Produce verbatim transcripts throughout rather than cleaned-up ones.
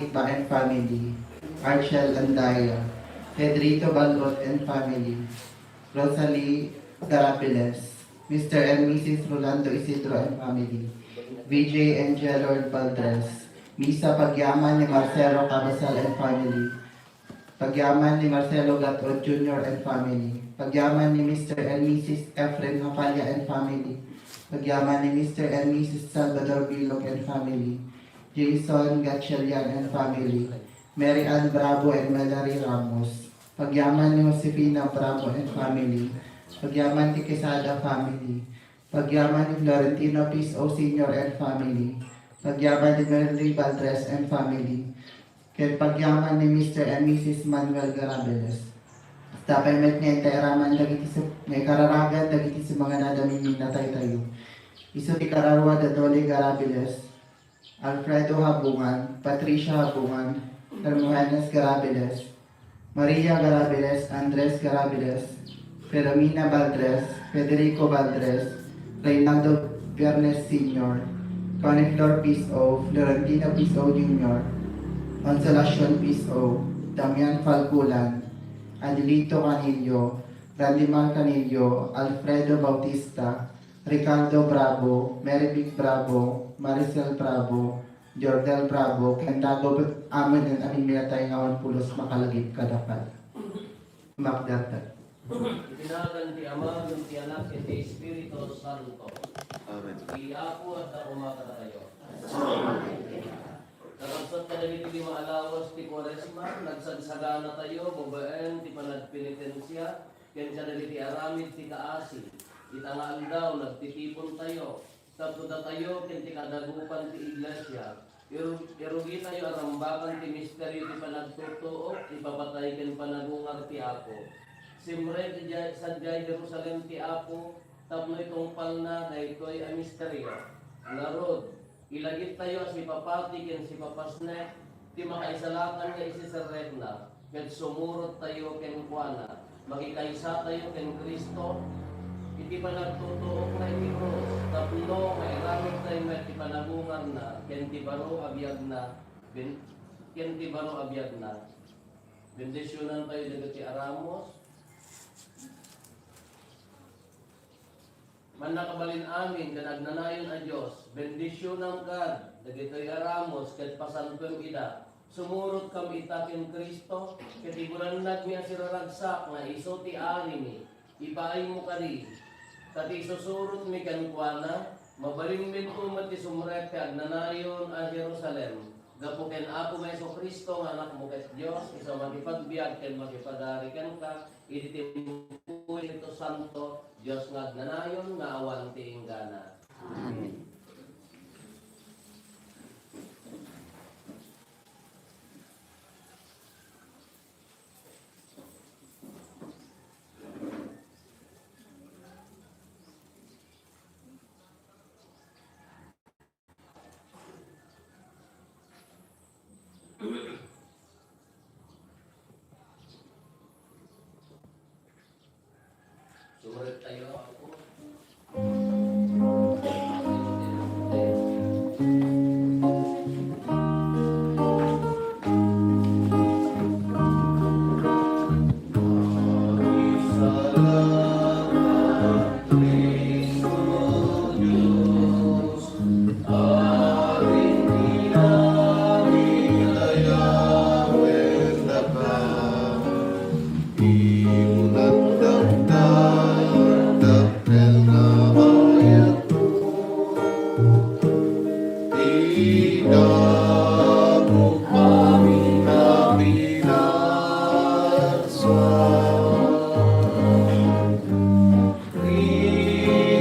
Iba and family, Archel Andaya, Pedrito Balbot and family, Rosalie Garabiles, Mister and Missus Rolando Isidro and family, V J and Jelord Valdres, Misa pagyaman ni Marcelo Cabasal and family, pagyaman ni Marcelo Gatod Junior and family, pagyaman ni Mister and Missus Efren Hapalla and family, pagyaman ni Mister and Missus Salvador Bilog and family, Jason Gatchalian and family, Mary Ann Bravo and Mallory Ramos, pagyaman ni Josefina Bravo and family, pagyaman ti Quesada family, pagyaman ni Florentino Piso Senior and family, pagyaman ni Merly Valdres and family, ken pagyaman ni Mister and Missus Manuel Garabeles. Sapay met nga intay iraman dagiti sip-, nga ikararagan dagiti sumanga nadaming minataytayo. Isu ti kararua da Dolly Garabeles, Alfredo Habungan, Patricia Habungan, Hermogenes Garabeles, Maria Garabeles, Andres Garabeles, Filomena Valdres, Federico Valdres, Reynaldo Bernes Senior, Connie Flor Piso, Florentino Piso Junior, Consolacion Piso, Damian Falculan, Adelito Canillo, Randimar Canillo, Alfredo Bautista, Ricardo Bravo, Mary Vic Bravo, Maricel Bravo, Jordel Bravo, ken dagiti amin a minatay nga awan pulos makalagip kadakada. Magdardag. Iti nagan ti Ama, ken ti Anak, ken ti Espiritu Santo. Amen. Ti Apo adda koma kadatayo. Kakabsat, kadagiti lima a lawas ti Kuaresma, nagsagsaganatayo babaen ti panagpenitensia ken kadagiti aramid ti kaasi. Ita nga aldaw, nagtitipontayo tapno datayo ken ti kadagupan ti iglesia, iru-, irugitayo a rambakan ti misterio ti panagtutuok, ipapatay ken panagungar ti Apo. Simrek idiay, sadiay Jerusalem ti Apo tapno itungpalna daytoy a misterio. Ngarud, ilagittayo a sipapati ken sipapasnek ti makaisalakan nga isiserrekna, ket sumurottayo kenkuana. Makikaysatayo ken Cristo iti panagtutuokna iti krus, tapno mairamidtayo met ti panagungarna ken ti baro a biagna, ben-, ken ti baro a biagna. Bendisionantayo dagiti a ramos. Mannakabalin-amin ken agnanayon a Dios, bendisionam kad dagitoy a ramos ket pasantoem ida. Sumurotkam ita ken Cristo, ket ibulannagmi a siraragsak nga isu ti arimi. Ipaaymo kadi, ta ti isusurotmi kenkuana, mabalinmi met ti sumrek ti agnanayon a Jerusalem. Gapu ken Apomi a Jesu-Cristo nga Anakmo ket Dios, isu a makipagbiag ken makipagari kenka, iti timpo ti Espiritu Santo, Dios nga agnanayon nga awan ti inggana. Amen. Sumurottayo.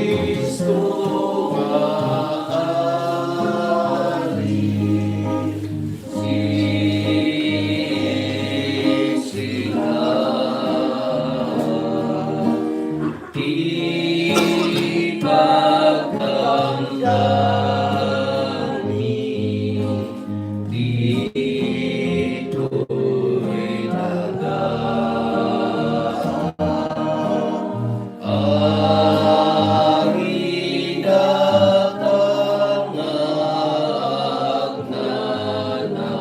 Cristo nga ari, sisinan ti pagkamkammi. Ditoy daga, arida nga agnana.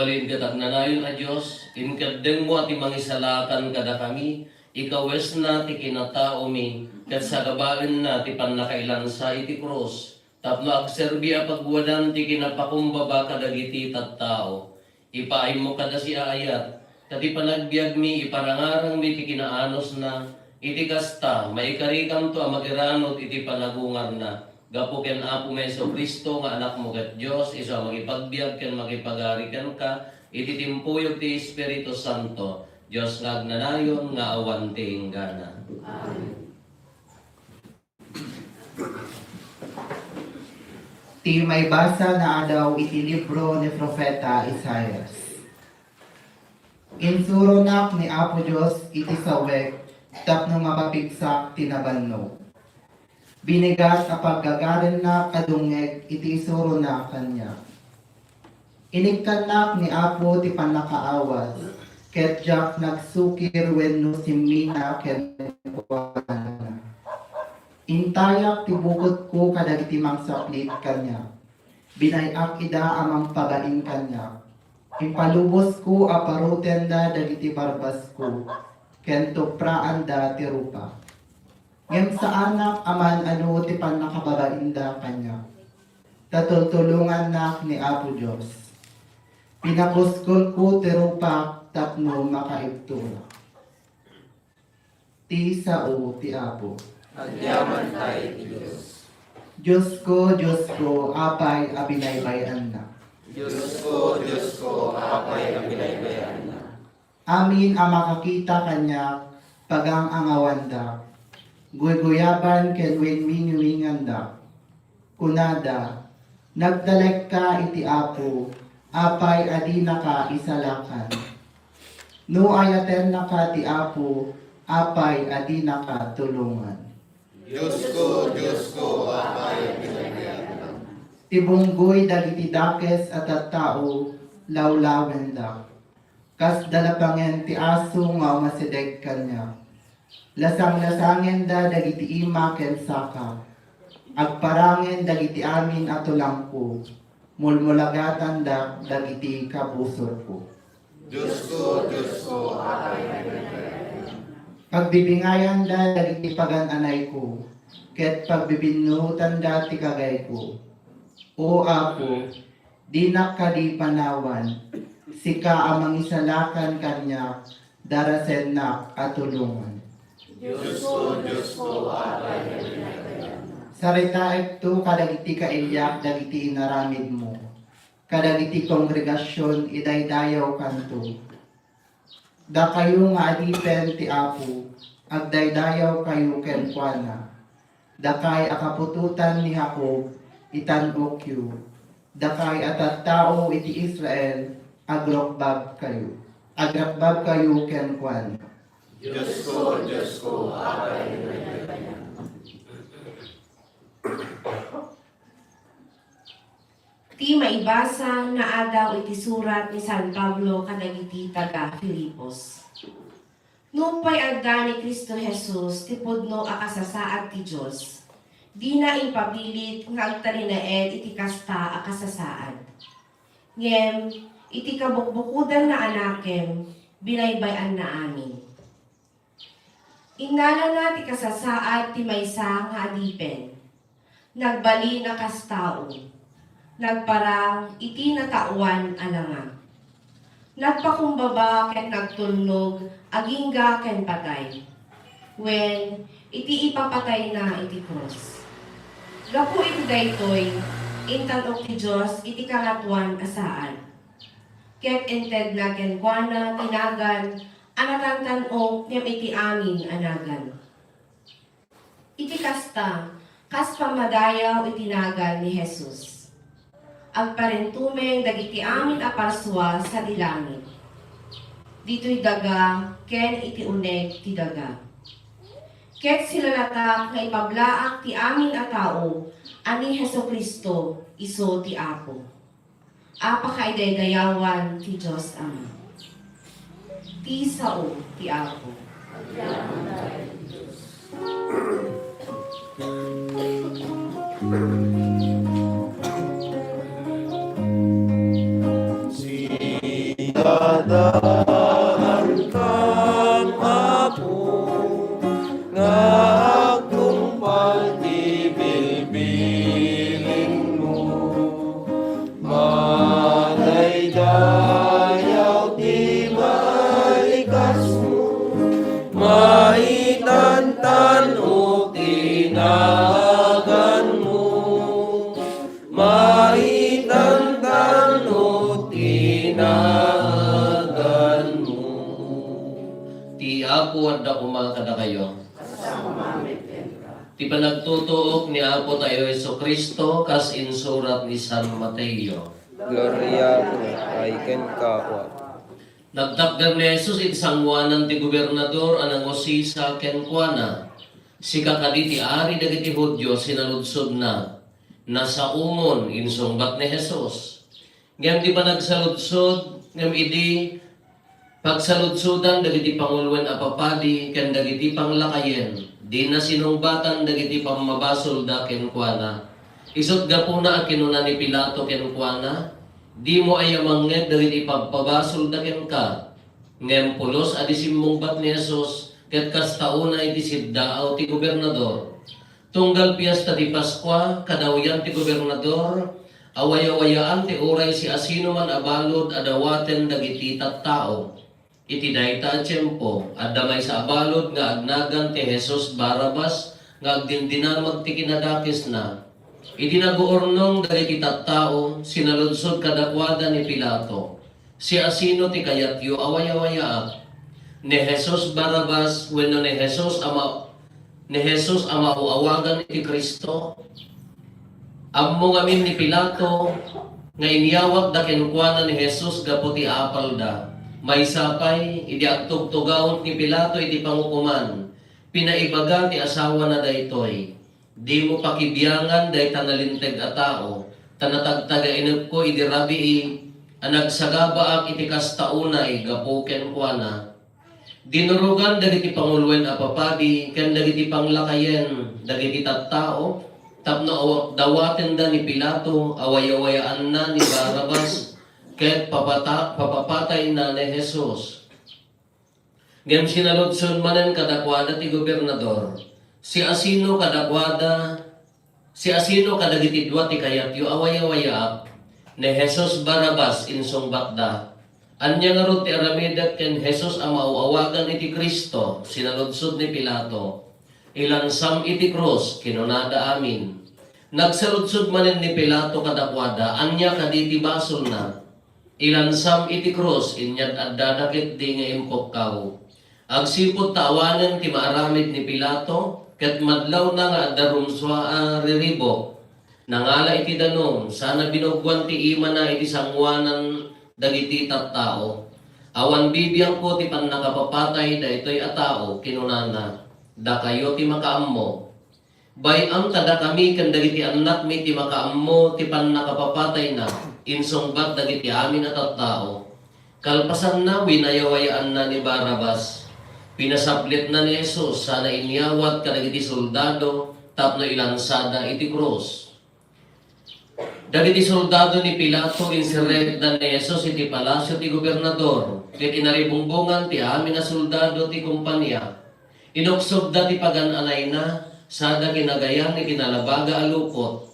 Balin ket agnanayon a Dios, inkeddengmo a ti mangisalakan kadakami, ikawesna ti kinataomi, ket sagabaenna ti pannakailansa iti krus, tapno agserbi a pagwadan ti kinapakumbaba kadagiti tattao. Ipaaymo kada siaayat, ta ti panagbiagmi iparangarangmi ti kinaanusna, iti kasta, maikarikanto a magiranod iti panagungarna, gapu ken Apomi Jesu-Cristo nga Anakmo ket Dios, isu a mangipagbiag ken mangipagari kenka, iti timpuyog ti Espiritu Santo, Dios nga agnanayon nga awan ti inggana. Amen. Ti maibasa nga adaw iti libro ni Profeta Isaias. Insuronak ni Apo Dios iti sawek tapno mapapigsak ti nabannog. Binigat a paggagarennak a dungngeg iti isurona kaniak. Inikkannak ni Apo ti pannakaawas, ket diak nagsukir wenno simmina kenkuana. Intayak ti bukotko kadagiti mangsaplit kaniak. Binay-ak ida a mangpabain kaniak. Impalubosko a parutenda dagiti barbasko, ken tupraanda ti rupak. Ngem saanak a maan-ano ti pannakababainda kaniak. Ta tultulongannak ni Apo Dios. Pinakuskolko ti rupak tapno makaibturak. Ti sao ti Apo. Agyamankay ti Dios. Diosko, Diosko, apay a binaybay-annak? Diosko, Diosko, apay a binaybay-annak? Amin a makakita kaniak, pagang-angawandak, guyguyaban ken winwingiwingandak. Kunada, "Nagtalekka iti Apo, apay a dinaka isalakan? No ayatennaka ti Apo, apay a dinaka tulongan?" Diosko, Diosko, apay a binaybay-annak? Ti bunggoy dagiti dakes a tattao, lawlawendak. Kas dalapangen ti aso nga umasideg kaniak. Lasanglasangenda dagiti ima ken saka. Agparangen dagiti amin a tulangko. Mulmulagatanda dagiti kabusorko. Diosko, Diosko, apay a binaybay-annak? Pagbibingayanda dagiti pagan-anayko, ket pagbibinnutanda ti kagayko. O Apo, dinak kadi panawan, sika a mangisalakan kaniak, darasennak a tulongan. Diosko, Diosko, apay a binaybay-annak? Saritaekto kadagiti kailiak dagiti inaramidmo, kadagiti kongregasion idaydayawkanto. Dakayo nga adipen ti Apo, agdaydayawkayo kenkuana. Dakay a kaputotan ni Jacob, itan-okyo. Dakay a tattao iti Israel, agrukbabkayo. Agrukbabkayo kenkuana. Diosko, Diosko, apay a binaybay-annak? Ti maibasa nga adaw iti surat ni San Pablo kadagiti taga-Filipos. Nupay adda ni Cristo Jesus ti pudno a kasasaad ti Dios, dina impapilit nga agtalinaed iti kasta a kasasaad. Ngem iti kabukbukodan nga anakem, binaybay-anna amin. Innalana ti kasasaad ti maysa nga adipen. Nagbalin a kas tao. Nagparang iti nataoan a langa. Nagpakumbaba ket nagtulnog agingga ken patay. Wen, iti ipapatayna iti krus. Gapu iti daytoy, intan-ok ti Dios iti Kangatoan a Saad. Ket intedna kenkuana ti nagan a natantan-ok ngem iti amin a nagan. Iti kasta, kas pammadayaw iti nagan ni Jesus, agparintumeng dagiti amin a parsua sadi langit, ditoy daga ken iti uneg ti daga. Ket silalatak nga ipablaak ti amin a tao a ni Jesu-Cristo isu ti Apo. A pakaidaydayawan ti Dios Ama. Ti sao ti Apo. Maitantan-o ti naaganmo. Maitantan-o ti naaganmo. Ti Apo adda koma kadakayo. Ti panagtutuok ni Apo tayo Jesu-Cristo kas insurat ni San Mateo. Gloria, ay kenka, O Apo. Nagtakder ni Jesus iti sangoanan ti gobernador a nangusisa kenkuana, "Sika kadi ti ari dagiti Judio?" Sinaludsodna. "Nasaomon," insungbat ni Jesus. Ngem ti panagsaludsod, ngem idi pagsaludsodan dagiti panguloen a papadi ken dagiti panglakayen, dina sinungbatan dagiti pammabasolda kenkuana. Isut' gapuna a kinuna ni Pilato kenkuana, "Dimo aya mangngeg dagiti pagpabasolda kenka?" Ngem pulos a di simmungbat ni Jesus, ket kasta unay ti siddaaw ti gobernador. Tunggal piesta ti Paskua, kadawyan ti gobernador, awayawayaan ti uray siasinoman a balud a dawaten dagiti tattao. Iti dayta a tiempo, adda maysa a balud nga agnagan ti Jesus Barrabas nga agdindinamag ti kinadakesna. Idi naguurnong dagiti tattao, sinaludsod kadakuada ni Pilato, "Siasino ti kayatyo a wayawayaak? Ni Jesus Barrabas wenno ni Jesus a ma-, ni Jesus a maaw-awagan iti Cristo?" Ammo ngamin ni Pilato nga inyawatda kenkuana ni Jesus gapu ti apalda. Maysa pay, idi agtugtugaw ni Pilato iti pangukoman, pinaibaga ti asawana daytoy. "Dimo pakibiangan dayta nalinteg a tao, ta natagtagainepko idi rabii a nagsagabaak iti kasta unay gapu kenkuana." Dinurogan dagiti panguloen a papadi ken dagiti panglakayen dagiti tattao tapno awa-, dawatenda ni Pilato a wayawayaanna ni Barrabas ket papata-, papapatayna ni Jesus. Ngem sinaludsod manen kadakuada ti gobernador, "Siasino kadakuada, siasino kadagiti dua ti kayatyo a wayawayaak?" "Ni Jesus Barrabas," insungbatda. "Ania ngarud ti aramidek ken Jesus a maaw-awagan iti Cristo?" sinaludsod ni Pilato. "Ilansam iti krus," kinunada amin. Nagsaludsod manen ni Pilato kadakuada, "Ania kadi ti basolna?" "Ilansam iti krus, inyad-addada ketdi nga impukkaw." Agsipud ta awanen ti maaramid ni Pilato, ket madlawna nga adda rumsua a riribuk, nangala iti danum, sana binuggoan ti imana iti sangoanan dagiti tattao. "Awan bibiangko ti pannakapapatay daytoy a tao," kinunana. "Dakayo ti makaammo. Bay-am ta dakami ken dagiti annakmi ti makaammo ti pannakapapatayna," insungbat dagiti amin a tattao. Kalpasanna, winayawayaanna ni Barrabas. Pinasablitna ni Jesus sana inyawat kadagiti soldado tapno ilansada iti krus. Dagiti soldado ni Pilato, insirrekda ni Jesus iti palasio ti gobernador, ket inaribungbongan ti amin a soldado ti kompania. Inuksogda ti pagan-anayna, sada kinagayang iti nalabaga a lupot.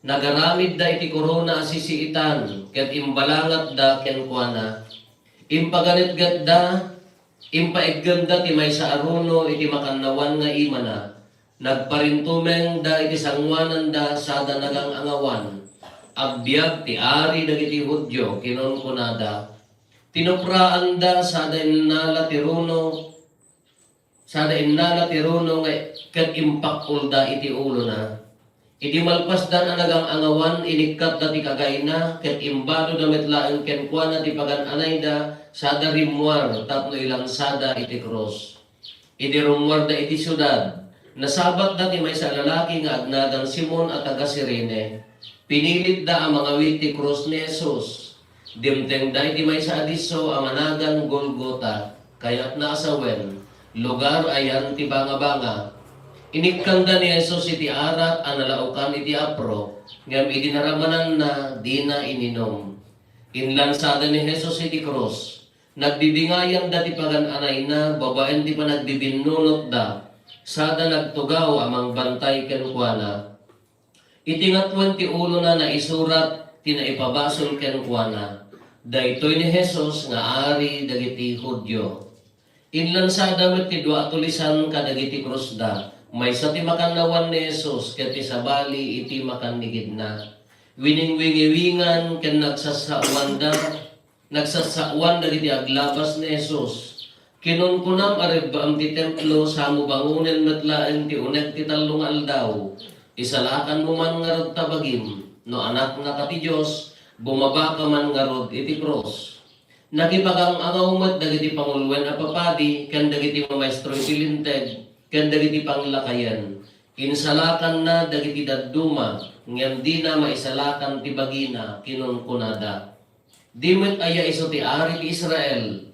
Nagaramidda iti korona a sisiitan, ket imbalangatda kenkuana. Impaganetgetda, impaiggenda ti maysa a runo iti makannawan nga imana. Nagparintumengda iti sangoananda sada nagang-angawan. "Agbiag ti Ari dagiti Judio," kinunkunada. Tinupraanda sada innala ti runo, sada innala ti runo nga ket impakkolda iti ulona. Idi malpasdan a nagang-angawan, inikkatda ti kagayna, ket imbadoda met laeng kenkuana ti pagan-anayda, sada rimmuar tapno ilansada iti krus. Idi rummuarda iti siudad, nasabatda ti maysa a lalaki nga agnagan Simon a taga-Cirene. Pinilitda a mangawid ti krus ni Jesus. Dimtengda iti maysa a disso a managan Golgota, kayatna a sawen, lugar a yan ti bangabanga. Inikkanda ni Jesus iti arak a nalaokan iti apro, ngem idi naramananna, dina ininum. Inlansada ni Jesus iti krus. Nagbibingayanda ti pagan-anayna babaen ti panagbibinnunotda, sada nagtugaw a mangbantay kenkuana. Iti ngatuen ti ulona naisurat ti naipabasol kenkuana, "Daytoy ni Jesus nga Ari dagiti Judio." Inlansada met ti dua a tulisan kadagiti krusda, maysa ti makannawan ni Jesus ket ti sabali iti makannigidna. Winingwingiwingan ken nagsassaoanda, nagsassaoan dagiti aglabas ni Jesus. Kinunkunam a rebbaem ti templo, samo bangonen met laeng ti uneg ti tallo nga aldaw. Isalakanmo man ngarud ta bagim, no Anaknaka ti Dios, bumabaka man ngarud iti krus. Nakipagang-angaw met dagiti panguloen a papadi ken dagiti mamaestro iti Linteg ken dagiti panglakayen. Insalakanna dagiti dadduma, ngem dina maisalakan ti bagina, kinunkunada, "Di met aya isu ti Ari ti Israel?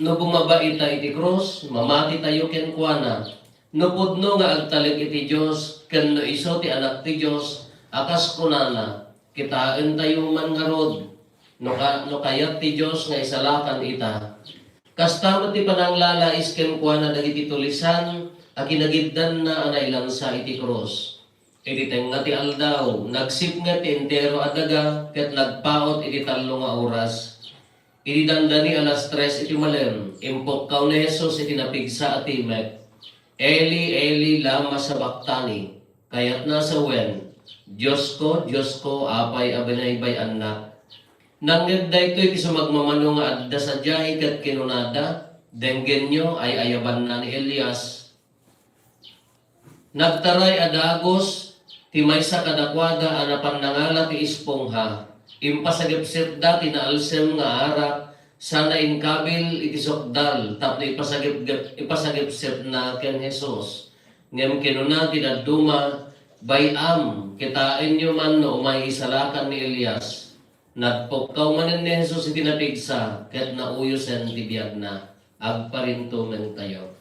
No bumaba ita iti krus, mamatitayo kenkuana. No pudno nga agtalek iti Dios, ken no isu ti Anak ti Dios, a kas kunana, kitaentayo man ngarud, no ka-, no kayat ti Dios nga isalakan ita." Kasta met ti pananglalais kenkuana dagiti tulisan a kinagiddanna a nailansa iti krus. Iti tengnga ti aldaw, nagsipnget ti entero a daga ket nagpaut iti tallo nga oras. Iti dandani alas tres iti malem, impukkaw ni Jesus iti napigsa a timek, "Eli, Eli, lama sabachthani?" Kayatna a sawen, "Diosko, Diosko, apay a binaybay-annak?" Nangngeg daytoy ti sumagmamano nga adda sadiay ket kinunada, "Denggenyo, ay-ayabanna ni Elias." Nagtaray a dagus ti maysa kadakuada a napan nangala ti espongha. Impasagepsepda ti naalsem nga arak sana inkabil iti sukdal tapno ipasagepgep-, ipasagepsepna ken Jesus. Ngem kinuna ti dadduma, "Bay-am, kitaenyo man no umay isalakan ni Elias." Nagpukkaw manen ni Jesus iti napigsa ket nauyosen ti biagna. Agparintumengtayo.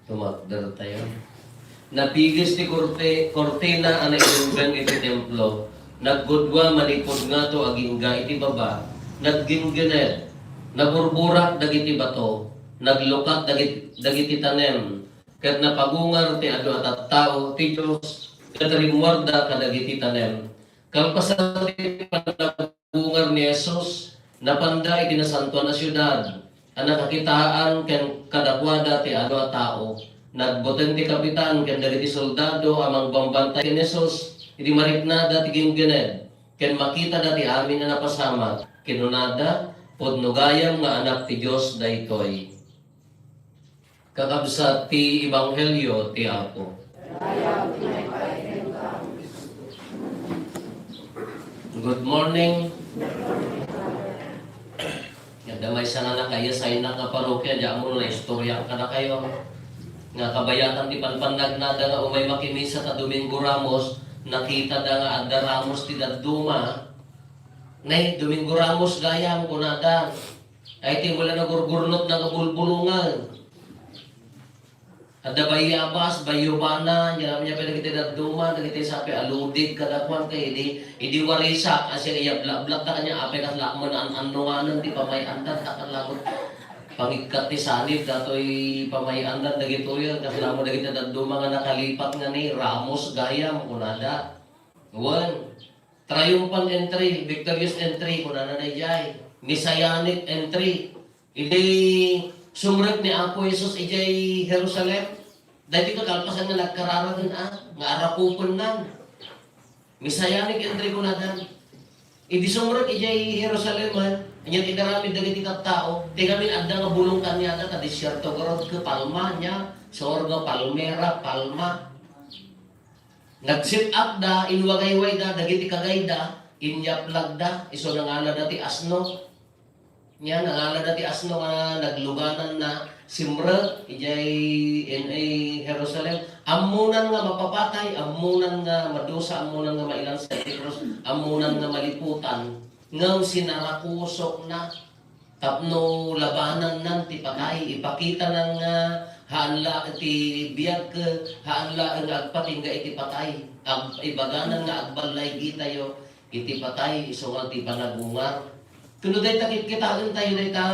Tumakder tayo. Napigis ti korte-, kortina a nailunggan iti templo. Naggudua manipud ngato agingga iti baba. Nagginggined. Naburburak dagiti bato. Naglukat dagit-, dagiti tanem. Ket napagungar ti adu a tattao ti Dios, ket rimmuarda kadagiti tanem. Kalpasan ti panagungar ni Jesus, napanda iti nasantoan a siudad, a nakakitaan ken kadakuada ti adu a tao. Nagbuteng ti kapitan ken dagiti soldado a mangbambantay ken Jesus idi mariknada ti ginggined, ken makitada ti amin a napasamak. Kinunada, "Pudno gayam nga Anak ti Dios daytoy." Kakabsat ti Ebanghelio ti Apo. Good morning. Adda maysa nga nakaisaynak nga parokya, diak ammo no naistoryak kadakayo. Nga kabayatan ti panpannagnada nga umay makimisa ta Domingo Ramos, nakitada nga adda ramos ti dadduma. Nay, Domingo Ramos gayam, kunada. Ay, ti wala nagurgurnot na nga bulbulungan. Adda Bayabas, Bayubana, nya, nya pay dagiti dadduma, dagiti sapi a ludig kadakuan kay idi, idi warisak, a siya iyablablat ta kanya, apay kasla man an-, annonganan ti pamay-andan, ta kasla man pangikkat ti sanib, datoy pamay-andan, dagitoy, kasla man dagiti dadduma nga nakalipat nga ni Ramos gayam, kunada. Wen, triumphal entry, victorious entry, kunana daydiay. Messianic entry. Idi sumrek ni Apo Jesus idiay Jerusalem, daytoy kalpasan nga nagkararagen a, nga arakupennan. Messianic entry kunadan. Idi sumrek idiay Jerusalem, ha, anya ti inaramid dagiti tattao, ti ngamin adda nga bulong kaniada, ta desierto garud ket palma, nya, saur nga palmera, palma. Nagsit-akda, inwagaywayda dagiti kagayda, inyaplagda, isu nangalada ti asno. Nya, nangalada ti asno nga naglugananna, simrek idiay, in, eh, Jerusalem. Ammonan nga mapapatay, ammonan nga madusa, ammonan nga mailansa iti krus, ammonan nga maliputan. Ngem sinarakusokna. Tapno labanannan ti patay, ipakitanan nga haan la iti biag, haan laeng nga agpatingga iti patay. Ag-, ibaganan nga agballiigtayo iti patay, isu nga ti panagungar. Kuno dayta kitkitaentayo dayta,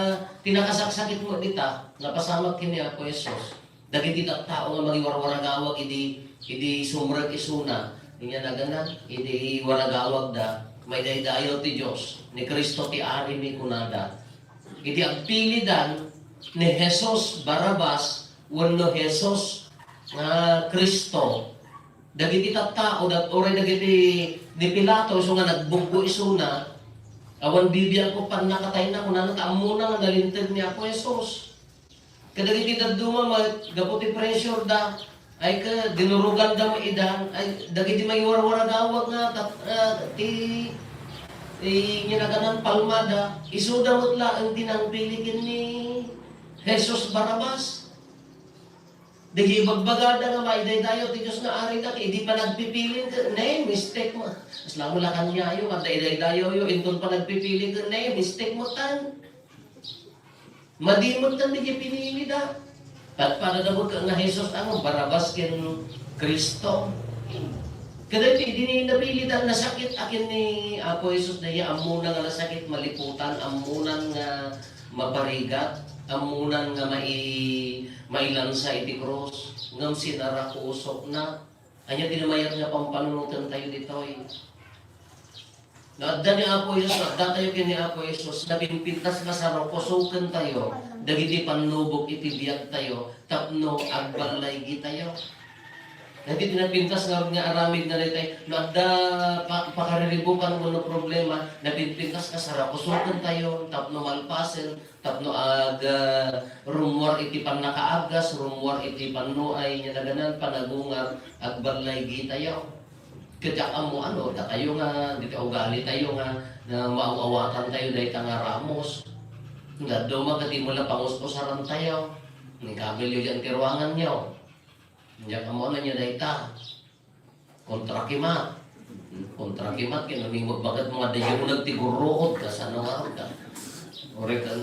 ti nakasaksakit met dita, napasamak ken ni Apo Jesus. Dagiti tattao nga mangiwarwaragawag idi, idi sumrek isuna, inya nagana, idi waragawagda, maidaydayaw ti Dios, ni Cristo ti Ari mi kunada. Iti agpilidan ni Jesus Barrabas wenno Jesus nga Cristo, dagiti tattao, dat-, uray dagiti ni Pilato, isu nga nagbuggo isuna, awan bibiag ko pannakatayna, kunana ta ammona nga nalinteg ni Apo Jesus. Kadagiti dadduma met, gapu ti pressure da, ay ka, dinurugan da met ida, ay, dagiti mangiwarwaragawag nga, tat-, ah, ti, ti ginaganan palmada, isuda met laeng ti nangpili ken ni Jesus Barrabas. Dagiti ibagbagada nga maidaydayaw ti Dios nga Ari da, idi panagpipili ket, ne, mistake mo. Asla mo la kaniayo, nga idaydayaw yo, inton panagpipili ket, ne, mistake mo tan. Madi met tan dagiti pinilida. Padpadada met nga Jesus, ano, Barrabas ken Cristo. Kadagiti idi ni napilida, nasakit a ken ni Apo Jesus, dayta ammona nga nasakit, maliputan, ammona nga maparigat, ammona nga mai-, mailansa iti krus, ngem sinarakusokna. Ania ti namayat nga pampanunotentayo ditoy? No adda ni Apo Jesus, no addatayo ken ni Apo Jesus, napimpintas nga sarakusokentayo dagiti pannubok iti biagtayo tapno agballaygitayo. Dagiti napintas nga, nga aramid nga daytay, no adda pa-, pakariribukan wenno problema, napimpintas nga sarakusokentayo tapno malpasen, tapno ag-, ah, rummuar iti pannakaaggas, rummuar iti pannuay, nia naganan, panagungar, agballaygitayo. Ket diak ammo, ano, datayo nga, dita ugalitayo nga, nga maaw-awatantayo dayta nga ramos. Dadduma ket imo la pangus-usarantayo. Ikabilyo diay ti ruanganyo. Diak ammo, ano, nia dayta. Kontra kimat. Kontra kimat, ket no imo baket mo nga dayta uneg ti gurruod, kasano nga ka? Uray ka,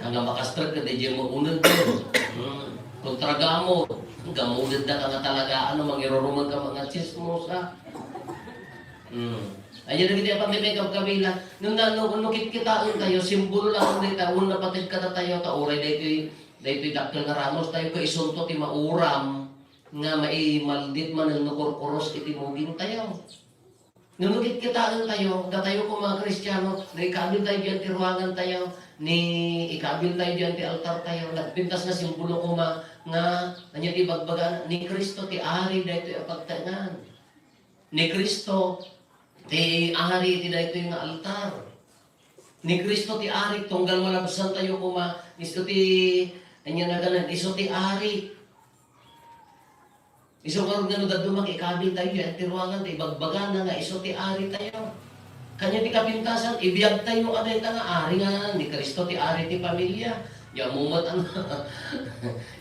ania makastrek ka, dayta mo uneg. Hmm. Kontra gamod. Gamodenda ka nga talaga, ano, mangiruruman ka, mga chismosa. Hmm. Ania dagiti apan ti maikabkabila. No, no, no, no kitkitaentayo, simbolo laeng dayta, wenno napateg kadatayo, ta uray daytoy, daytoy dakkel nga ramostayo, ket isunto ti mauram nga maimaldit manen no kurkuros iti mugingtayo. No, no kitkitaentayo, datayo koma nga Kristiano, no ikabiltayo diay ti ruangantayo, ni ikabiltayo diay ti altartayo, nagpintas nga simbolo koma nga, ania ti ibagbaga, ni Cristo ti Ari daytoy a pagtaengan. Ni Cristo ti Ari iti daytoy nga altar. Ni Cristo ti Ari, tunggal malabsantayo koma, isu ti, ania naganan, isu ti Ari. Isu ngarud nga no dadduma nga ikabiltayo diay ti ruangan, ta ibagbagana nga isu ti Aritayo. Kaniana ti kapintasan, ibiagtayo a dayta nga Ari nga ni Cristo ti Ari ti pamilia. Diak ammo met, ano.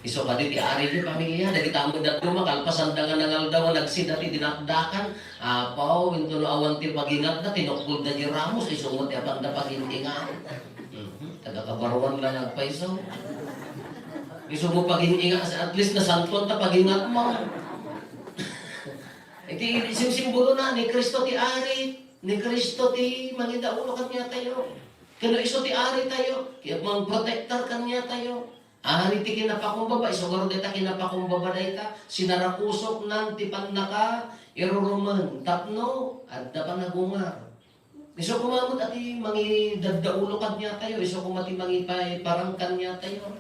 Isu kadi ti Ari ti pamilia, dagita met dadduma, kalpasanda nga nangaldaw, nagsida ti dinakdakan. Apo, intono awan ti pagingatda, tinukbodda diay ramos, isu met ti apanda pagin-ingat. Mhm. Taga Kabaruan la nga agpayso. Isu mo pagin-ingat, at least nasantuan ta pagingat mo. Iti simsimbolona ni Cristo ti Ari, ni Cristo ti mangidaulo kaniatayo. Ken no isu ti Aritayo, ket mangprotektar kaniatayo. Ari ti kinapakumbaba, isu ngarud dayta kinapakumbaba dayta, sinarakusoknan ti pannakairurumen tapno adda panagungar. Isu koma met a ti mangidaddaulo kaniatayo, isu koma ti mangipay-, parang kaniatayo.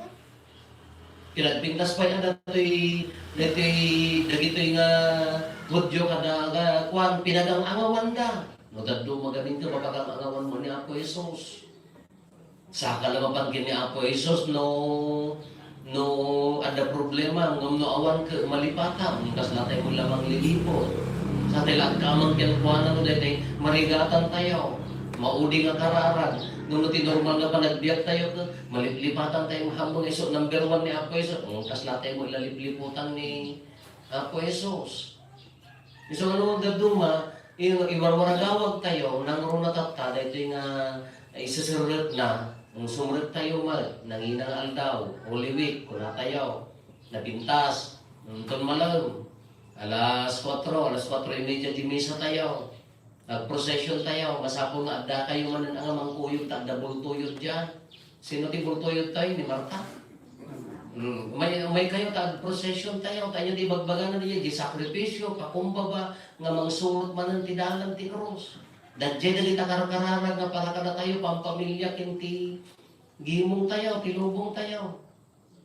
Pinagpintas pay a datoy, datoy, dagitoy nga Judio kada, nga kuan, pinagang-angawanda. No dadduma gamin ket mapagang-angawan mo ni Apo Jesus. Saka la mapan ken ni Apo Jesus no, no adda problema, ngem no awan ket malipatam, kasla tayo met la mangliliput. Sa tayo la agkamang kenkuana no daytay marigatantayo, maudi nga kararag. Ngem no ti normal nga panagbiagtayo ket maliplipatan tayo, hammong isu number one ni Apo Jesus, ngem kasla tayo met la lipliputan ni Apo Jesus. Isu nga no dadduma, i-, iwarwaragawagtayo, nangruna tatta, daytoy nga iseserrekna, sumrektayo met, nangina nga aldaw, Holy Week, kunatayo, napintas, inton malaem, alas kuatro, alas kuatro y media ti misatayo. Nag-procession tayo, masapul nga adda kayo manen nga mangkuyog ta adda bultoyo diay. Sino ti bultoyo tayo? Ni Marta. Hmm. Umay, umay kayo ta ag-procession tayo, tayo di bagbagana diay, di sakripisyo, pakumbaba, nga mangsurot manen ti dalan ti krus. Dagiti dagita karkararag nga para kadatayo, pampamilya, ken ti gimong tayo, ti lubong tayo.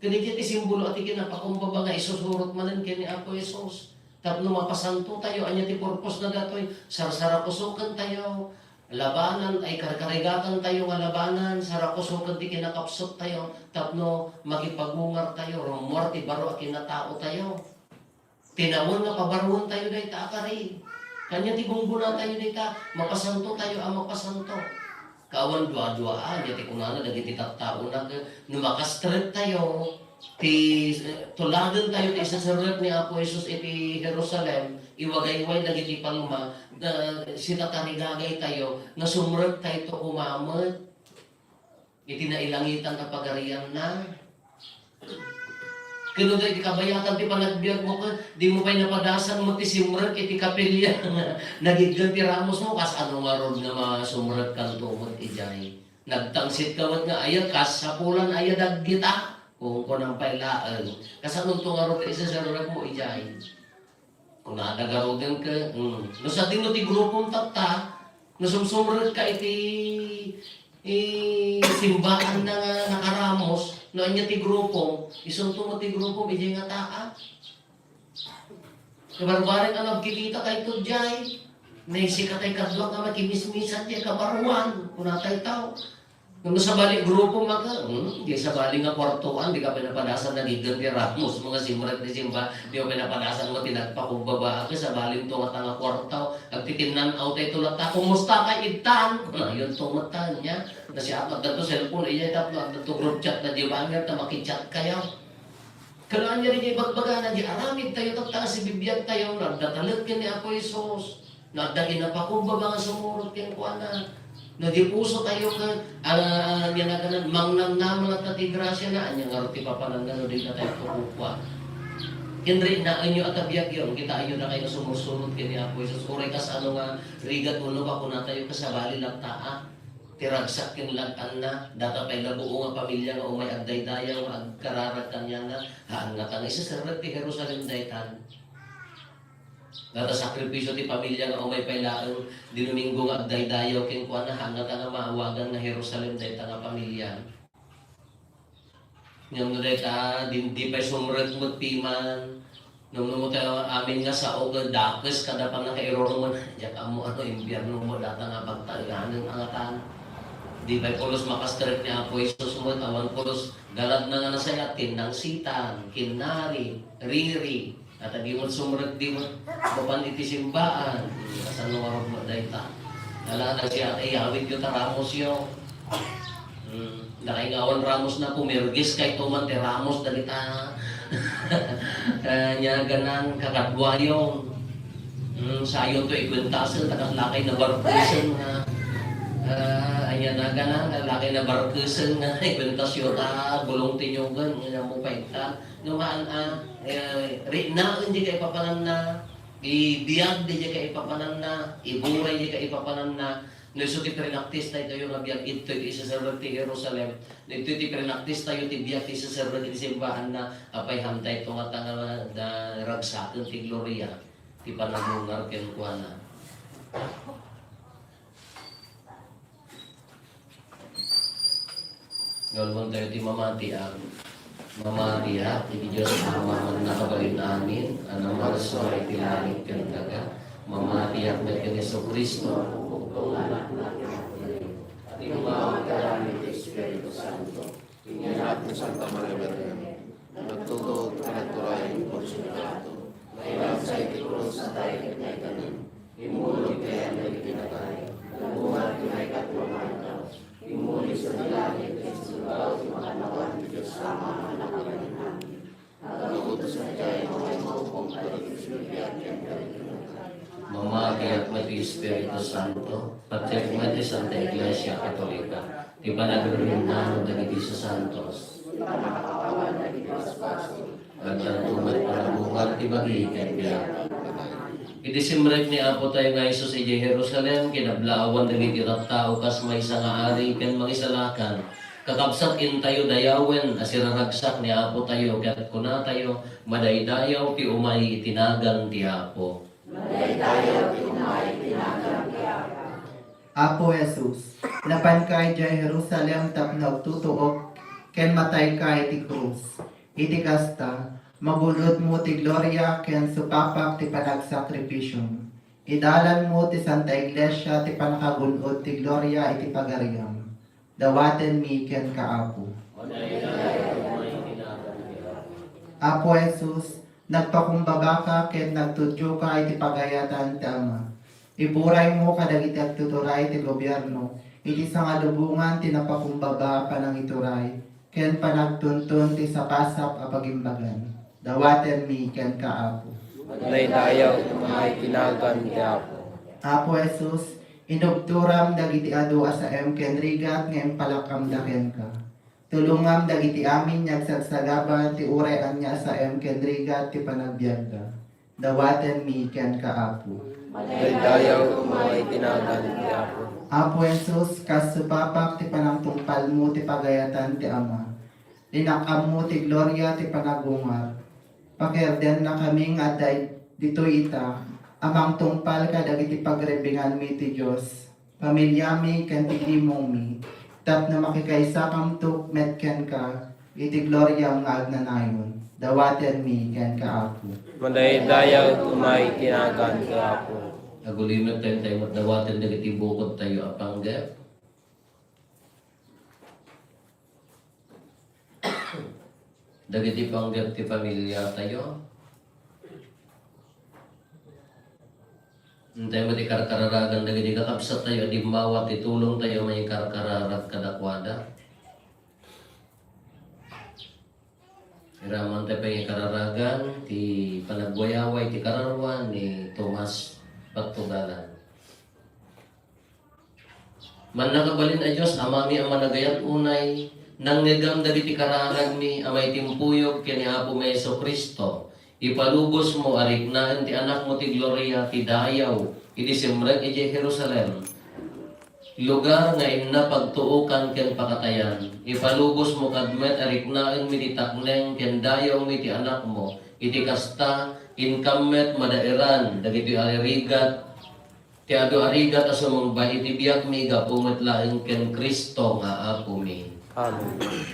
Ken iti ti simbolo a ti kinapakumbaba nga isusurot manen ken ni Apo Jesus. Tapno mapasanto tayo, ania ti purpose na datoy? Sarsarakusoken tayo, labanan, ay karkarigatan tayo nga labanan, sarakusoken ti kinakapsut tayo, tapno makipagungar tayo, rummuar ti baro a kinatao tayo. Tinawen nga pabaruen tayo dayta a kari. Kania ti gunggona tayo dayta, mapasanto tayo a mapasanto. Kaawan duadua, ania ti kunana dagiti tattaona ket no makastrek tayo, ti, eh, tuladen tayo ti iseserrek ni Apo Jesus iti Jerusalem, iwagayway dagiti palma, da-, sitatarigagay tayo, nga sumrek tayo koma met iti nailangitan a pagarianna. Ken no daydi kabayatan ti panagbiagmo ket dimo pay napadasan met ti simrek iti kapilya nga nagiggen ti ramosmo, kasano ngarud nga masumrekkanto met idiay? Nagtangsit ka met nga aya, kas sapulan aya daggita. Kunkunam pay laeng. Kasanonto ngarud ti iseserrekmo idiay? Kunada garuden ket, mm. No sadino ti grupom tatta, no sumsumrek ka iti, i, simbaan na nga nakaramos, no ania ti grupom, isunto met ti grupom, idiay nga taa. Kabarbarek a nagkikita kayto diay, naisika tay kadua nga makimismisan diay kabaruan, kuna tay tao. Ngem no sabali grupom ka, hmm, di sabali nga kuartoan, di ka pinapadasan nagiggen ti ramosmo nga simrek ti simba, di ka pinapadasan mo ti nagpakumbaba, ket sabalinto nga tanga kuarto, agtitinnan-aw tay tulata, kumusta ka, ittan? Kunayonto met ta, ania? Nasiapat da to cellphone, iya, tapno adda to group chat na di banger, ta makichat kayo. Ket ania rin ibagbagana, di aramid tayo, tatta nga sibibiag tayo, nagdatalek ken ni Apo Jesus. No adda kinapakumbaba nga sumurot kenkuana. No di puso tayo ket, ah, ania naganan, mangnamnama latta ti grasiana, ania ngarud ti papananna no dika tayo kukua? Ken riknaenyo a ta biagyo, kitaenyo dakayo nga sumursurot ken ni Apo Jesus. Uray kasano nga rigat wenno bakuna tayo, kasabali latta a ti ragsak ken lag-anna, data pay labuo nga pamilia nga umay agdaydayaw nga agkararag kaniana, haan ngata nga iseserrek ti Jerusalem daytan. Data sakripisio ti pamilia nga umay pay laeng di Domingo nga agdaydayaw kenkuana, haan ngata nga maawagan nga Jerusalem dayta nga pamilia. Ngem no dayta, di, di pay sumrek met piman. Ngem no, no, tayo amin nga sao ket dakes kada pannakairurumon, diak ammo ano, impierno met data nga pagtaenganen a ngatan. Di pay pulos makastrek ni Apo Jesus met, awan pulos galadna nga nasayat, tinnangsitan, kinnari, riri, At adi met sumrek di met mapan iti simbaan. Hmm, kasano nga met dayta? Nalala siya, "Ay, awityo ta ramosyo." Hmm, dakay nga awan ramosna, pumirgis kayto man ti ramos dagita. Kaniaganan, kakaduayon. Hmm, sayo to ikuentasen, ta kas lakay nabarkesen nga, ah, ania naganan, lakay nabarkesen nga ikuentasyo ta bulong ti nyogen, nga mo paigtan. No maan a, eh, riknaen diay kaipapananna, ibiag diay kaipapananna, iburay diay kaipapananna, no isu ti prinaktis daytoy nga biag, idtoy ti iseserrek ti Jerusalem, idtoy ti prinaktis tayo ti biag ti iseserrek ti simbaanna, apay hantay to nga tanga da ragsaken ti gloria, ti panagungar kenkuana. Galwan tayo ti mamatiak. Mamatiak iti Dios Ama a Mannakabalin-amin, a namarsua iti langit ken daga. Mamatiak met ken Jesu-Cristo, a pupugto nga Anakna ti Apo. Iti mamatiak iti Espiritu Santo. Inyat ni Santa Maria Birhen, nagtultulod ken nagturay iti Poncio Pilato, nairagsa iti krus a tay ket naitanem. Immulod iti ayan dagiti natay, nagungar iti maikatlo nga aldaw. Immuli sadi langit ket isundaw ti makannawan ti Dios Ama a Mannakabalin-amin. Aggapu ta sadiay, awan maubong kadagiti sinibiat ken kadagiti natay. Mamatiak met ti Espiritu Santo, patiek met ti Santa Iglesia Katolika, ti panagririknano dagiti sasantos. Ti pannakapawan dagiti basbasol. Agtanto met panagungar ti bagi ken biag. Idi simrek ni Apo tayo nga Jesus idiay Jerusalem, kinablaawan dagiti tattao kas maysa nga ari ken mangisalakan. Kakabsat, intayo dayawen a siraragsak ni Apo tayo, ket kunatayo, "Madaydayaw ti umay iti nagan ti Apo." Madaydayaw ti umay iti nagan ti Apo. Apo Jesus, napanka idiay Jerusalem tapno agtutuok ken matayka iti krus. Iti kasta, magun-odmo ti gloria ken supapak ti panagsakripisom. Idalanmo ti Santa Iglesia ti pannakagun-od ti gloria iti pagariam. Dawatenmi kenka, Apo. Apo Jesus, nagpakumbabaka ken nagtudioka iti pagayatan ti Ama. Ipuraymo kadagiti agtuturay ti gobierno iti sangalubongan ti napakumbaba a panangituray ken panagtuntun ti sapasap a pagimbagan. Dawatenmi kenka, Apo. Madaydayaw ti umay iti nagan ti Apo. Apo Jesus, inubtoram dagiti adu a saem ken rigat nga impalakamda kenka. Tulongam dagiti amin nga agsagsagaba ti uray ania a saem ken rigat ti panagbiagda. Dawatenmi kenka, Apo. Madaydayaw ti umay iti nagan ti Apo. Apo Jesus, kas supapak ti panangtungpalmo ti pagayatan ti Ama. Linakammo ti gloria ti panagungar. Pakirdennakami nga adda ditoy ita a mangtungpal kadagiti pagribbinganmi ti Dios, pamiliami ken ti imongmi, tapno makikaisakamto met kenka iti gloriam nga agnanayon. Dawatenmi kenka, Apo. Madaydayaw ti umay iti nagan ti Apo. Aguli met tayo, tayo met dawaten dagiti bukod tayo a panggep. Dagiti panggep ti pamilya tayo. Intay met ti karkararagan dagiti kakabsat tayo a dimmawa ti tulong tayo maikarkararag kadakuada. Iraman tayo pangikararagan ti panagwayaway ti kararua ni Tomas Pagtugalan. Mannakabalin a Dios, Amami a managayat unay, nangngegam dagiti kararagmi a maitimpuyog ken ni Apomi Jesu-Cristo. Ipalubosmo a riknaen ti Anakmo ti gloria ti dayaw idi simrek idiay Jerusalem, lugar nga inna pagtuokan ken pakatayan. Ipalubosmo kad met a riknaenmi ti takneng ken dayawmi ti Anakmo. Iti kasta, inkam met madaeran dagiti aririgat ti adu a rigat a sumungba iti biagmi gapu met laeng ken Cristo nga Apomi. Amen.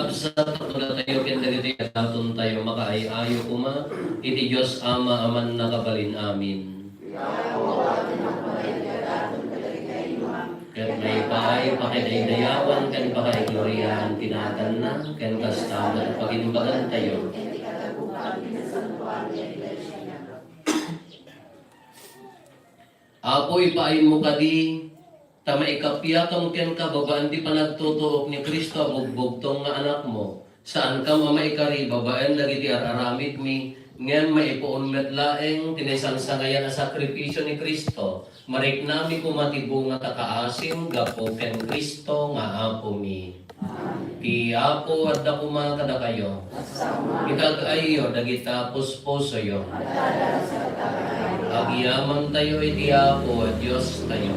Sa tapno datayo ken dagiti adatontayo makaay-ayo koma iti Dios Ama a Mannakabalin-amin. Ket maipaay pakidaydayawan ken pakaigloriaan ti naganna, ken kasta met pagimbagantayo. Apo, ipaaymo kadi, ta maikappiakam kenka babaen ti panagtutuok ni Cristo a bugbugtong nga Anakmo. Saankam a maikari babaen dagiti ar-aramidmi, ngem maipuon met laeng ti naisangsangayan a sakripisio ni Cristo. Mariknami koma ti bunga ta kaasim gapu ken Cristo nga Apomi. Ti Apo adda koma kadakayo. Ikag-ayyo dagita puspusoyo. Agyamantayo iti Apo a Diostayo.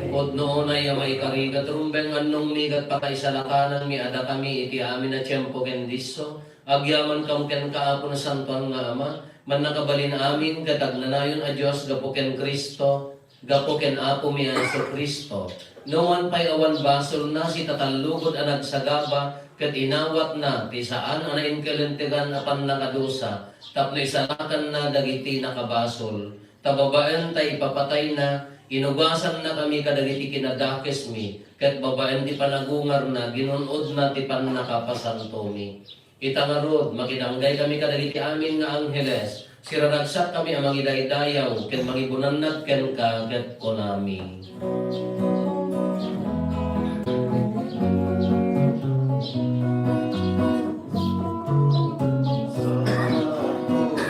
Pudno unay a maikari ket rumbeng annongmi ket pakaisalakananmi a dakami iti amin a tiempo ken disso. Agyamankam kenka, Apo, Nasantoan nga Ama, Mannakabalin-amin ket agnanayon a Dios gapu ken Cristo, gapu ken Apomi a Jesu-Cristo. Nuan pay awan basolna, sitatallugod a nagsagaba ket inawatna ti saan a nainkalintegan a pannakadusa tapno isalakanna dagiti nakabasol. Ta babaen ta ipapatayna, inugosannakami kadagiti kinadakesmi, ket babaen ti panagungarna, ginun-odna ti pannakapasantomi. Ita ngarud, makidanggay kami kadagiti amin nga angheles. Siraragsakami a mangidaydayaw ken mangibunannag kenka ket kunami,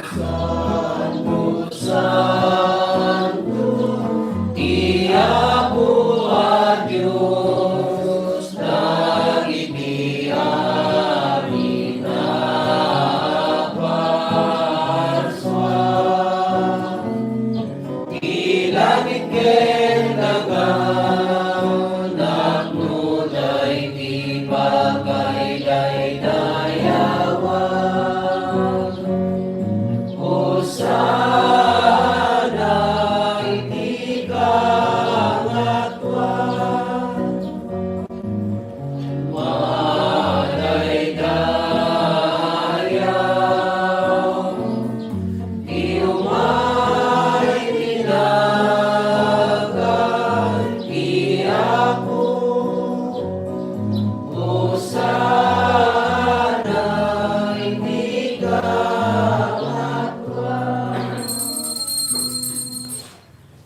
Santo, santo, ti Apo a Dios. Dagiti amin a parsua, ti langit ken daga, napnoda iti pakaidaydayawan. Hosanna iti kangatoan. Madaydayaw ti umay iti nagan ti Apo. Hosanna iti kangatoan.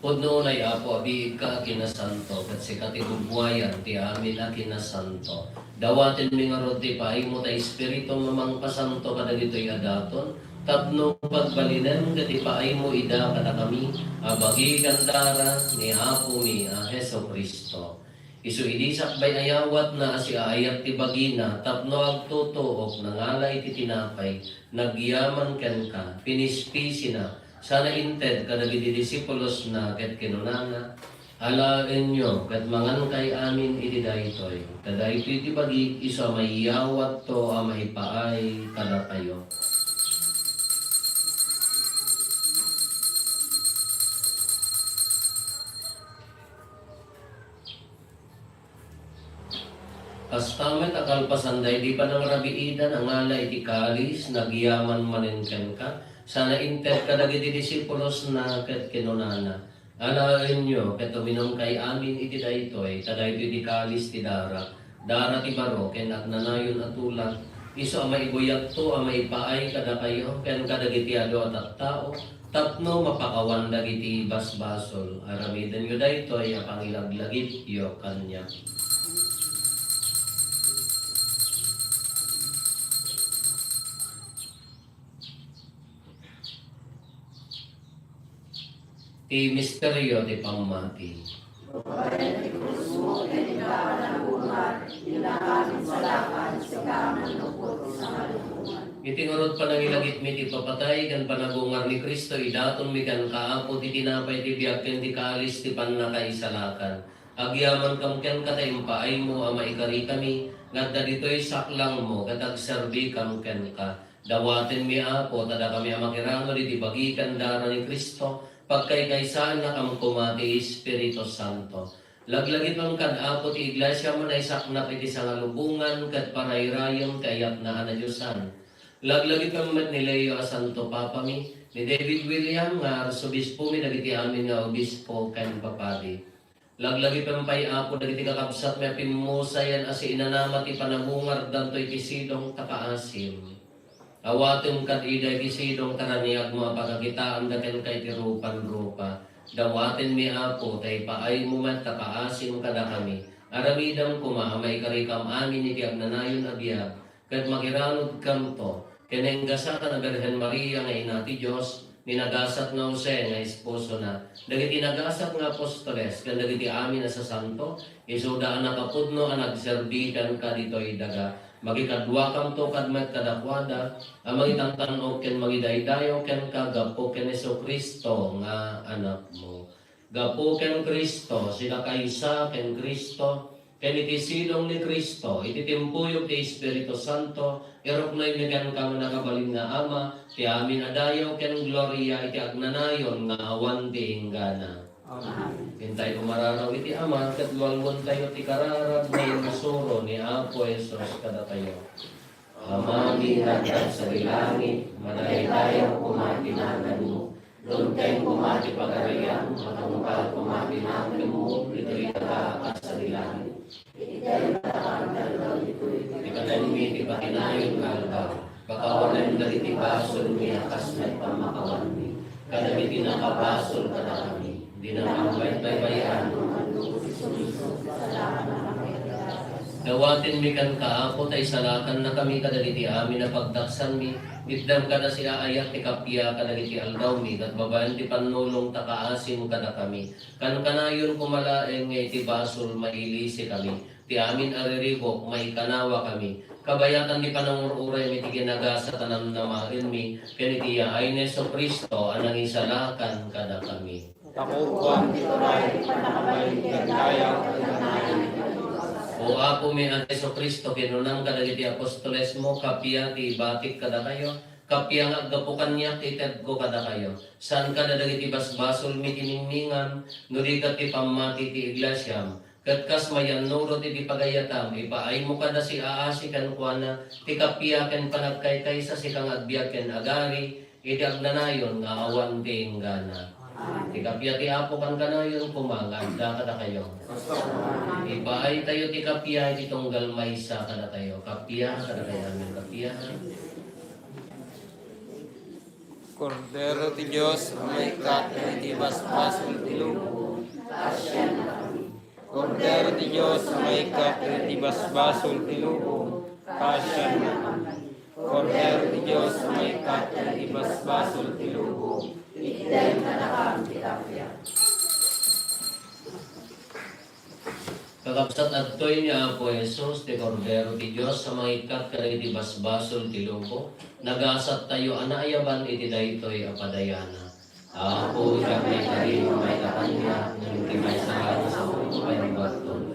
Pudno unay, Apo, a biigka a kinasanto, ket sika ti gugwayan ti amin a kinasanto. Dawatenmi ngarud ti ipaaymo ta Espiritu nga mangpasanto kadagitoy a daton, tapno pagbalinen ket ipaaymo ida kadakami a bagi ken dara ni Apomi a Jesu-Cristo. Isu idi sakbay a yawatna a siaayat ti bagina tapno agtutuok, nangala iti tinapay, nagyaman kenka, pinispisina, sana inted kadagiti disipulosna ket kinunana, Alaenyo ket mangankay amin iti daytoy, ta daytoy ti bagik isu a maiyawatto a maipaay kadakayo. Kasta met a kalpasan daydi panangrabiidan, nangala iti kalis, nagyaman manen kenka, sana inted kadagiti disipulosna ket kinunana, Alaenyo ket uminumkay amin iti daytoy, ta daytoy ti kalis ti dara, dara ti baro ken agnanayon a tulak, isu a maibuyatto a maipaay kadakayo ken kadagiti adu a tattao, tapno mapakawan dagiti basbasol. Aramidenyo daytoy a pangilaglagipyo kaniak. Ti misterio ti pammati. Babaen ti krusmo ken iti panagungar, innak amin salakan, sika a mannupot ti sangalubongan. Iti ngarud panangilagipmi ti ipapatay ken panagungar ni Cristo, idatonmi kenka, Apo, ti tinapay ti biag ken ti kalis ti pannakaisalakan. Agyamankam kenka ta impaaymo a maikarikami nga adda ditoy saklangmo ket agserbikam kenka. Dawatenmi, Apo, ta dakami a makiranged iti bagi ken dara ni Cristo, pagkaykaysaannakam koma ti Espiritu Santo. Laglagipem kad Apo ti Iglesia a naisaknap iti sangalubongan ket parayrayem ti ayatna a nadiosan. Laglagipem met ni Leo a Santo Papami, ni David William nga Arsobispomi, dagiti amin nga obispo ken papadi. Laglagipem pay, Apo, dagiti kakabsatmi a pimmusayan a siinanama ti panagungardanto iti sidong ta kaasim. Awatem kad ida iti sidong ta raniagmo a pakakitaanda kenka iti rupan-rupa. Dawatenmi, Apo, ta ipaaymo met ta kaasim kadakami. Aramidem koma a maikarikam amin iti agnanayon a biag, ket makiranudkamto ken ni Ingasatan a Birhen Maria nga Ina ti Dios, ni nagasat nga Jose nga esposona, dagiti nagasat nga apostoles, ken dagiti amin a sasanto, isuda a nakapudno a nagserbi kenka ditoy daga. Makikaduakamto kad met kadakuada a mangitantan-ok ken mangidaydayaw kenka gapu ken Jesu-Cristo nga Anakmo. Gapu ken Cristo, sinakaysa ken Cristo, ken iti sidong ni Cristo, iti timpuyog ti Espiritu Santo, iruknoymi kenka nga nakabalin nga Ama, ti amin a dayaw ken gloria iti agnanayon nga awan ti inggana. Amen. Intay umararaw iti Ama, ket lualwentayo ti kararag nga insuro ni Apo Jesus kadatayo. Amami nga adda sadi langit, madaydayaw koma ti naganmo. Dumteng koma ti pagariam, matungpal koma ti nakemmo, ditoy daga a kas sadi langit. Iti kanenmi ti pakinayon nga aldaw, pakawanem dagiti basolmi a kas met pammakawanmi kadagiti nakabasol kadakami. Dina pagbaybay-bayan. Dawatenmi kenka, Apo, ta isalakannakami kadagiti amin a pagdaksanmi. Itdem kada siaayat ti kappia kadagiti aldawmi, ket babaen ti pannulong ta kaasim kadakami. Kankanayon koma laeng nga iti basol, mailisikami. Ti amin a riribuk, maikanawakami. Kabayatan ti panangur-uraymi iti ginagasat a namnamaenmi, ken iti yaay ni Jesu-Cristo a nangisalakan kadakami. Takukuan ti turay ti pannakabalin ken dayaw ken kanayon. O Apomi a Jesu-Cristo, kinunam kadagiti apostolesmo, kappia ti ibatik kadakayo, kappia nga aggapu kaniak ti itedko kadakayo. Saan kada dagiti basbasolmi ti ningningan, no di ket ti pammati ti iglesiam. Ket kas mayannurot iti pagayatam, ipaaymo kada siaasi kenkuana ti kappia ken panagkaykaysa, sika nga agbiag ken agari iti agnanayon nga awan ti inggana. Ti kappia ti Apo kankanayon koma nga adda kadakayo. Ipaaytayo ti kappia iti tunggal maysa kadatayo. Kappia kadatayo, amen. Kappia. Kordero ti Dios a maikkat iti basbasol ti lubong, pasiannakami. Kordero ti Dios a maikkat iti basbasol ti lubong, pasiannakami. Kordero ti Dios a maikkat iti basbasol ti lubong, itdem kadakami ti kappia. Kakabsat, adtoy ni Apo Jesus, ti Kordero ti Dios a mangikkat kadagiti basbasol ti lubong. Nagasattayo a naayaban iti daytoy a padayana. Apo, diak maikari nga maikkan kaniak, ngem ti maysa nga saomo pay nga agtultuloy.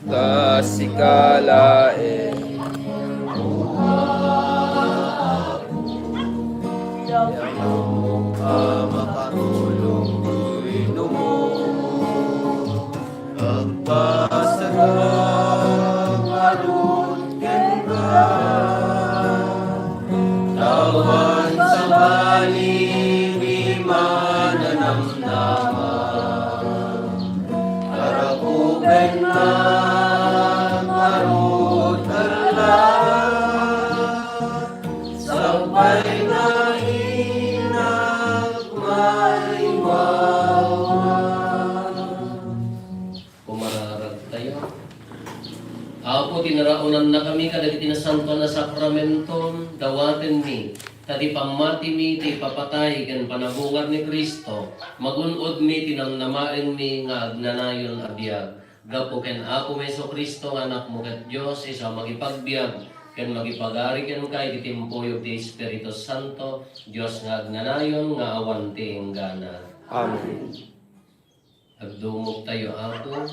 Ta sika laeng. Yakamok a makatulong ti inumo. Agpasamak ngarud kenka. Awan sabali ti mananamnama. Arakupennak ngarud, Perla, sakbay nga innak maiwawa. Kumararagtayo. Apo, tinaraonannakami kadagiti nasantoan a sakramento, dawatenmi, ta ti pammatimi ti ipapatay ken panagungar ni Cristo, magun-odmi ti namnamaenmi nga agnanayon a biag. Gapu ken Apomi Jesu-Cristo nga Anakmo ket Dios, isu a mangipagbiag ken mangipagari kenka iti timpuyog ti Espiritu Santo, Dios nga agnanayon nga awan ti inggana. Amen. Agdumogtayo, Apo.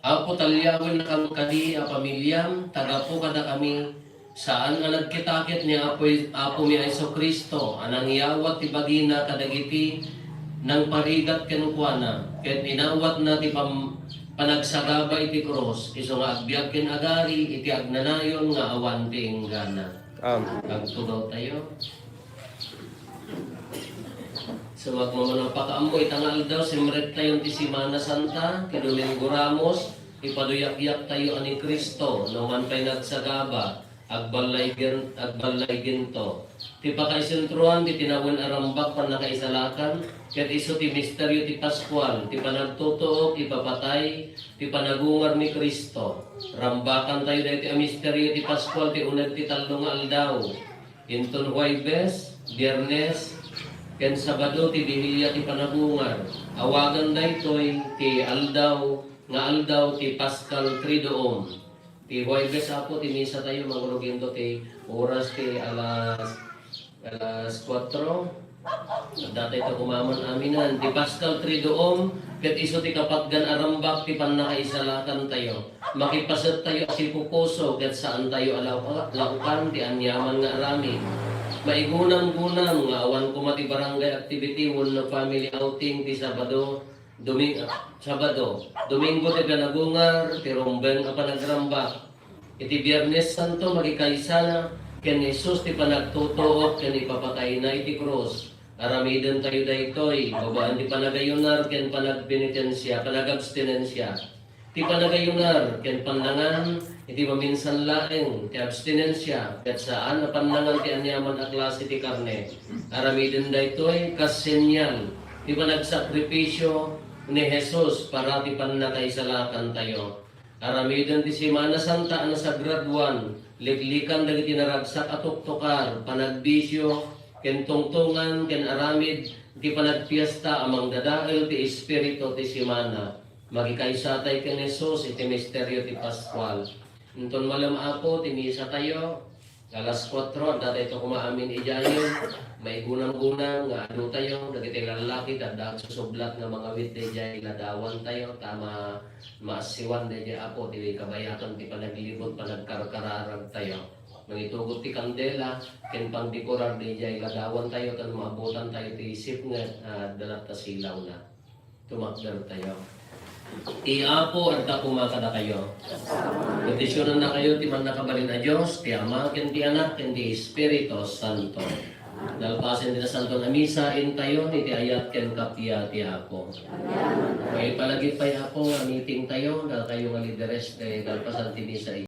Apo, talyawennakami kadi a pamiliam, ta gapu kadakami, saan nga nagkitakit ni Apo, Apomi a Jesu-Cristo a nangyawat ti bagina kadagiti nangparigat kenkuana, ket inawatna ti pam-, panagsagaba iti krus, isu nga agbiag ken agari iti agnanayon nga awan ti inggana. Amen. Agtugawtayo. Sa magmamano a pakaammo, ita nga aldaw, simrektayon ti Semana Santa, ti Domingo Ramos, ipaduyakyaktayo a ni Cristo, no man pay nagsagaba, agballaygen-, agballayginto. Ti pakaisentroan ti tinawen a rambak pannakaisalakan, ket isu ti misterio ti Paskual, ti panagtutuok, ipapatay, ti panagungar ni Cristo. Rambakantayo daytoy a misterio ti Paskual ti uneg ti tallo nga aldaw. Inton Huwebes, Biernes, ken Sabado ti Bihilia ti Panagungar. Awagan daytoy ti aldaw nga aldaw ti Paschal Triduum. Ti Huwebes, Apo, ti misa tayo, manguruginto ti oras ti alas, alas Alas kuatro, adda tayo ta kumaman aminan. Ti Paschal Triduum, ket isu ti kapatgan a rambak ti pannakaisalakantayo. Makipaset tayo a sipupuso ket saan tayo a lau-, laukan ti aniaman nga aramid. Maigunam-gunam nga awan koma ti barangay activity wenno family outing ti Sabado, Domi-, Sabado, Domingo ti panagungar, ti rumbeng a panagrambak. Iti Biernes Santo, makikaysana ken ni Jesus ti panagtutuok ken ipapatayna iti krus. Aramiden tayo daytoy, babaen ti panagayunar ken panagpenitensia, panagabstinensia. Ti panagayunar ken pannangan iti maminsan laeng, ti abstinensia, ket saan a pannangan ti aniaman a klase ti karne. Aramiden daytoy kas senyal ti panagsakripisio ni Jesus para ti pannakaisalakantayo. Aramiden ti Semana Santa a nasagraduan, liklikan dagiti naragsak a tuktukar, panagbisio, ken tungtungan, ken aramid ti panagpiesta a mangdadael ti espiritu ti semana. Makikaysatay ken Jesus iti misterio ti Paskual. Inton malem, Apo, ti misa tayo, alas kuatro, adda tayo koma amin idiay. Maigunam-gunam nga adu tayo, dagiti lallaki, adda agsusublat nga mangawit daydiay ladawan tayo, ta ma-, maassiwan daydiay, Apo, ti kabayakan ti panaglibut, panagkarkararag tayo. Mangitugot ti kandela, ken pangdekorar daydiay ladawan tayo, tan maabutan tayo ti sipnget, a, dalat ta silawna. Tumakder tayo. Ti Apo adda koma kadakayo. Bendisionannakayo ti Mannakabalin a Dios, ti Ama, ken ti Anak, ken ti Espiritu Santo. Nalpasen ti Nasanton a Misa, intayon iti ayat ken kappia ti Apo. Maipalagip pay, Apo, nga meeting tayo, dakayo nga lideres, ti nalpasan ti Misa,